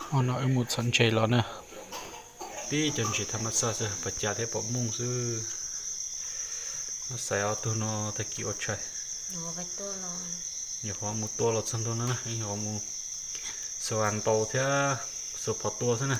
Hnub no wb mus txhom ntses los na. Tib cov ntses tham mas xaj xwb, pas cas thiab pom mooj xwb. Xaiv ob tug no tag kis ua tshais. Nyuam qhuav mus tua los txog ntua no na, nyuam qhuav mus xuas as ntaus thiab xuas phom tua xwb na.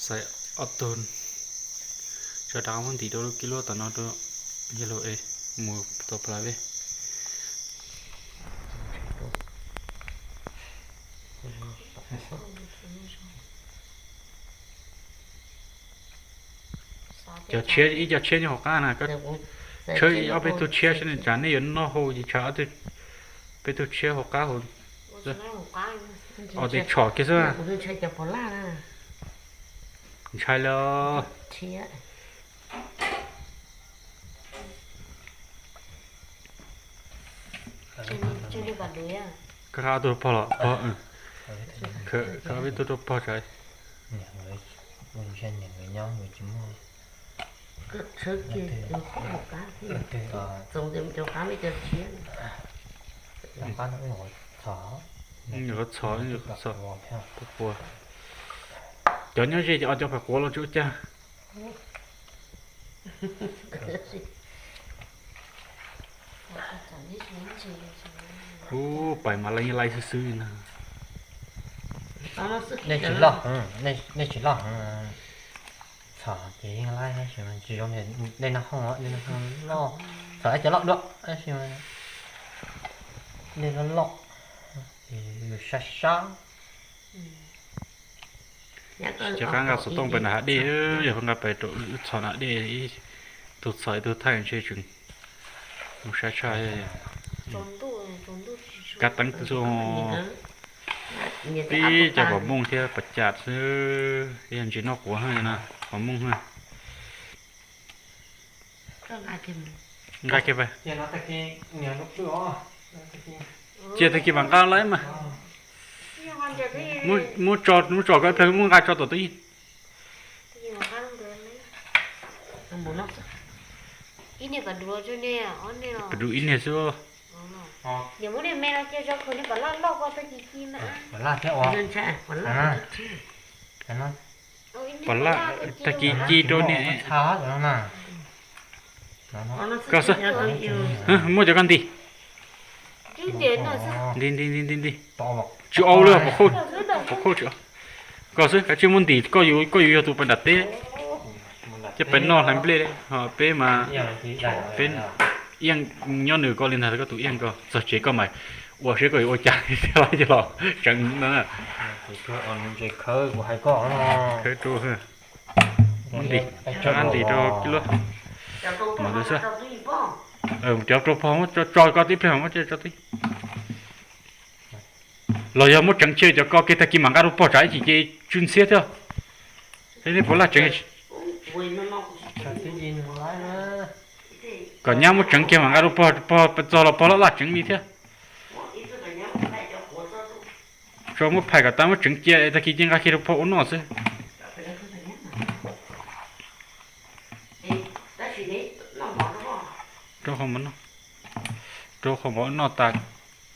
Xaiv ob tug, tso dav muab ntim rau lub kib luab tom no rau yawg laus es mus tau plas vej. Cov tshiab, ib co tshiab nyob hauv qab na, koj tshawb ob peb tug tshiab saib tsam nej yuav noj hau ces tsawv ob peb tug tshiab hauv qab hauv. Os, tes tshom kiag xwb. Ntshai lawm. Koj qab ob tug pog los, koj ob peb tug rau pog tsam. Qhov txhos, qhov txhos, qhuav qhuav. Cov nyob ze ces cov pais quav los tsis ua cas. Ub, pais mas laj laj xwb xwb li na. Nej tsis loj, nej tsis loj. Txhom ces yeej laib tab sis mas tsis zoo li nej noj hoob, nej noj hoob loj. Txhom ib co loj dua tab sis mas nej loj loj ces sab sab. Cov qab nqa xov tooj pais nram hav dej, yog qab nqa pais rau wb txhom nram dej, ib tug txhom ib tug thaij ntshe tseem mus sai tshaj. Kab teeb xwb. Tib co pom mooj thiab pas cas xwb, yog ntses noj quav na, pom mooj na. Nqa kiag pais. Cia tag kis mam nqa lawm mas. Muab tso, muab tso koj ib pliag muab nqa tso tom tub. Pas dua ib niag xwb. Pom laj tag kis ci rau niam. Koj xwb, muab cov koj nti. Nti nti nti nti nti. Tsis au li, pom khauj, pom khauj tsis. Koj xwb, kav tsij muab ntim, koj yus, koj yus yog tus pais nram teb. Coj pais noj hlais nplej, ho peb mas, peb iab nyob nws ko li ntag, koj tus iab ko txog tsev koj mas ua siab koj yuav ua cas thiaj li los tseev no na. Khawb rau, muab ntim, ntim rau kib lub. Mas tus xwb, cov rau pog muab tso koj tib pliag, muab tso tib. Los yog muab tseev kiag cov ko kiag tag kis mam nqa rau pog tsam ib chim ces tsw ntxhiab thiab. Peb puas laj tseev? Kom nyab muab tseev kiag mam nqa rau pog, pog txog los pog laj laj tseev li thiab. Tso muab phais kom tas muab tseev cia tag kis cia nqa kiag rau pog ua noj xwb. Rau qhov mov noj, rau qhov mov noj tas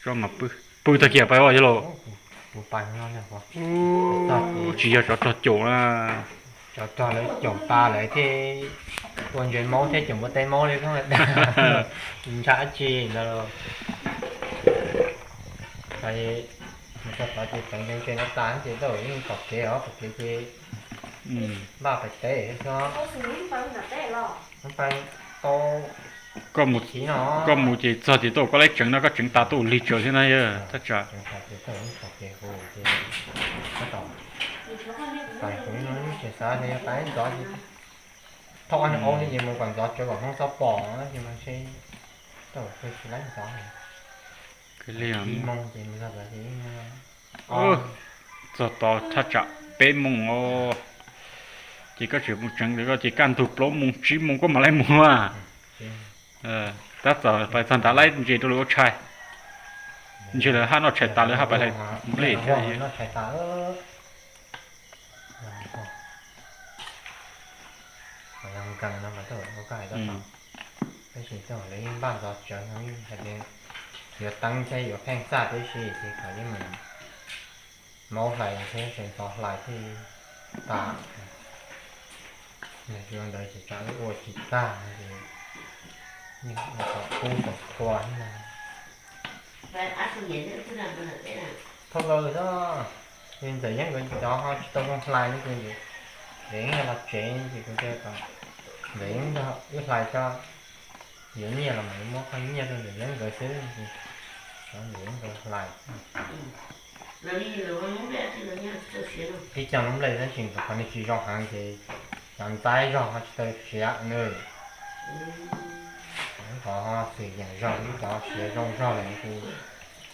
tso mam pw. Pw tag kis pais os yawg laus. Tsis yog tsov rog caum na. Tsov rog lawv caum tas lawv thiaj ua ntses maub thiab caum npua teb maub li. Ntshai dab tsi ntawd. Mus txog tod ces tseev ntses no tas ces tau yeej pom kev os, pom kev ces npaj pais teb xwb. Koj mus ces txog ces tau koj lab tseev no koj tseev tas tuaj ua lig tsaws thiab na yog thaj tsam. Thauj ob niag aub thiab ces mus kom ntxov tsawv kom Hmoob txhob pom no ces mas ntshe tau tsis laib ntxov. Txog tod thaj tsam peb moos os, ces koj tseem mus tseev, koj ces kaj ntug plaub moos tsib moos koj mam li mus a. Tab tom pais txog nrad laib ntses rau lawv ua tshais, ntshe lawv haj noj tshais tas lawv haj pais hlais nplej thiab. Noj tshais tas. Yog nkees no mas tej zaum ua koj hais tau tau, tab sis tej zaum lawv yeej npaj ntxov tsawv no, yeej hais tias yuav teeb thiab yuav pheej txaj tib si ces kom yeej mus maub hlais thiab tseem ntxov hlais thiaj tas. Yog li ntawd ces tsam ib ua tsis tag no ces yeej ua kom kub kom qhua thiab na. Thauj Laus xwb, ces Ntxawm Yeeb nkawd cov ho tsis tau zoo hlais no ces Ntxawm Yeeb yog los tsev ces kuv tias kom Ntxawm Yeeb nrog wb hlais tso, yuav nyiaj los mas yuav muab qhov nyiaj rau Ntxawm Yeeb nkawd xwb ces cov Ntxawm Yeeb nkawd hlais. Ib co lub nplej tab sis qhov nws tsis zoo heev ces cov ntxaib zog ho tsis tau siav nws. Qhov ho xwm yeem zog lub cov siav zoo zog lawm ces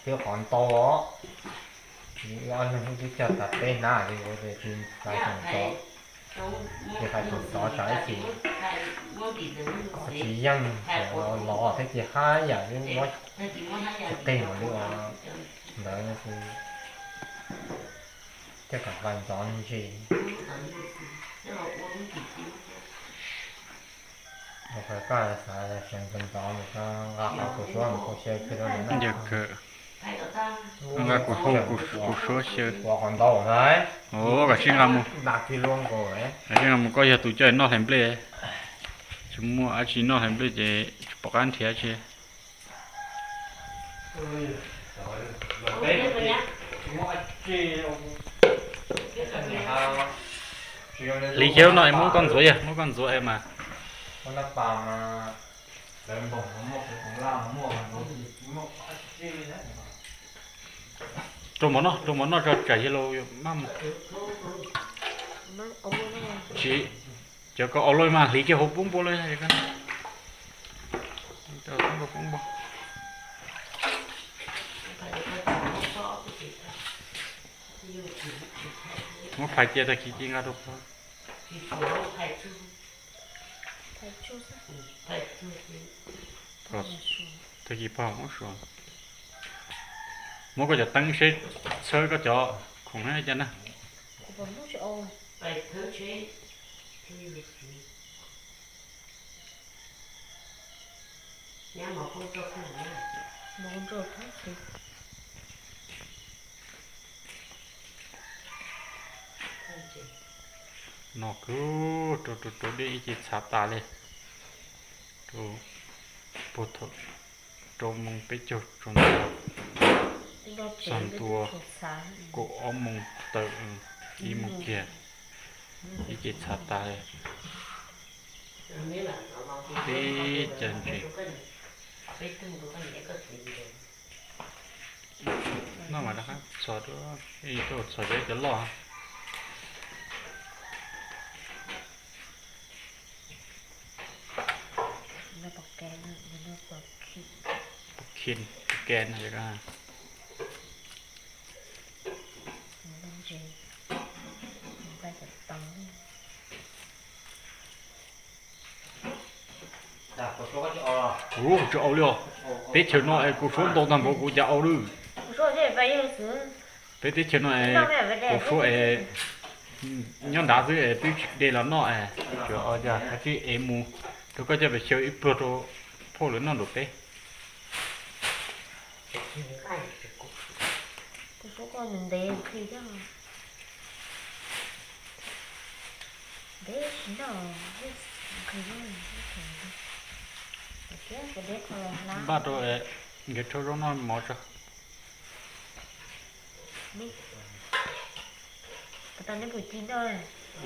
twb qhov ntau os. Wb ob leeg twb cog tas peb hnab li ua tsis hais tseem txov, tsis hais tseem txov tsam ib chim tsis yeej los thiab ces haj yam li muab tsis qig mus li os. Ntawd no ces coj kom hlais ntxov me ntsis. Ua qhov koj xav sawv ntxov ntxov mus nqa qhov kuv suab mus hu xyaw kiag rau lawm na. Nqa kuv hu kuv suab xyaw. Ua qhov ntau na. Os, koj tsis nqa mus. Nqa tsis luag nkaus. Koj tsis nqa mus, koj yog tus coj noj hlais nplej. Tsis muaj dab tsi noj hlais nplej ces tsis pom qab nrhiav tsi. Hliv kiag lub no es muab koj ntxuav, yog muab koj ntxuav es mas. Rau mov noj, rau mov noj tso tsam yawg laus maj mus. Tsis, cov ko au loj mas hliv kiag hauv poob npua lawm. Muab phais cia tag kis ci nqa rau pog. Tag kis pog muab suav. Muab koj cov teeb seb txhawb koj cov khoom na cas na. No kuv rau rau rau dej ib ce txhav tas li. Rau puag thaum rau moos peb caug tsaus ntuj txog ntua kaum ob moos tawm ib moos kiag, ib ce txhav tas li. Peb cov ntses no mas rov qab txhos, txhos cov cov loj. Puas khian, puas khian no. Kuv tsis au li os. Teb chaws no es kuv suab ntau tag npaum kuv cas au lawm. Peb teb chaws no es kuv suab es nyob nrad xwb es twb tsis de los noj es, tsuas ua cas kav tsij ev mus rau koj coj pes xyaw ib pluag rau phauj lawv noj nram teb. Kuv suab koj ntev ntev nqhis thiab. Ntev tsis noj, nqhis thiab. Npaj rau nkawd rau zaub noj mov tso.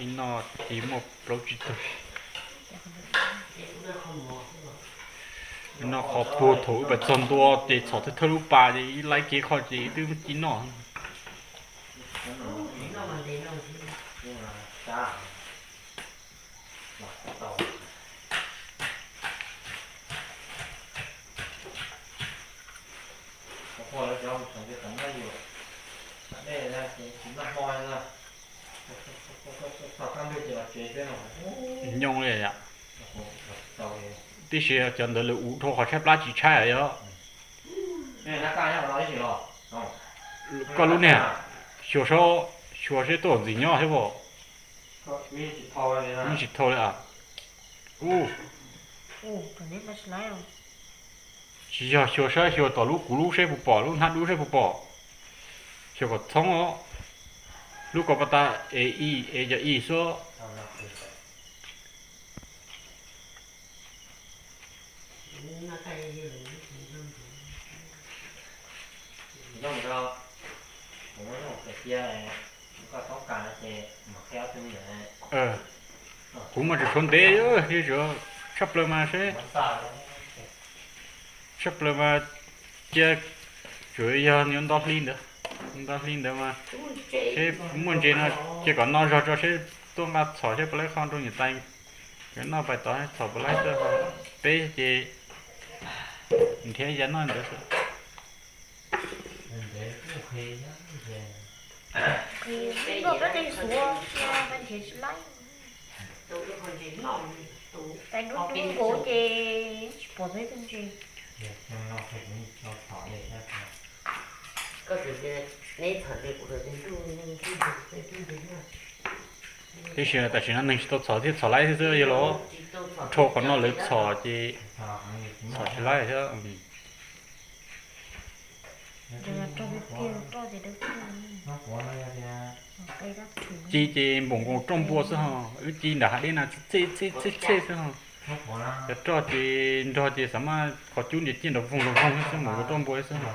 Ib noj tig muaj plaub tsib tug. Noj qhov puag thaum wb pais txog ntua ces txhom thawj thawj lub pas ces ib laib kev qho ces twb ci noj. Nyooj li yom. Tib si cov ntawd lawv ua dhau qhov tshaib plab tsis tshaib yom. Koj lub niag xyuas saib, xyuas seb tuaj ntxim nyob thiab pob. Yeej tsis thau li a. Ub, tsis yog, xyuas saib, xyuas tom lub kuv lub seb puas pom, lub hnab dub seb puas pom. Xyuas kom txhoob os. Lub ko pa ta es i, es yog i xwb. Kuv muaj tsis suav ntev, tshaj plaws mas seb, tshaj plaws mas cia, tsuas yog nyob nto hli ntawd, nto hli ntawd mas seb muaj ntses no, cia kom no zog tso seb tuaj nqa txhom seb puas laib qho rau niam tais. Cov noj pais tod txhom puas laib tuaj, peb ces nrhiav ya noj ntawd xwb. Tiam sis tam sim no neeg tsis tau txhom thiab, txhom laib thiab xwb, yog los dhau qhov no lawv txhom ces txhom tsis laib thiab. Ci ces npaum nkaus roj npua xwb ho, wb ci nram hav deb na txej txej txej xwb ho. Cov roj ces nrog ces xav mas qhov cub ntiav ciaj nrov voog nrov voog xwb, npaum nkaus roj npua xwb ho.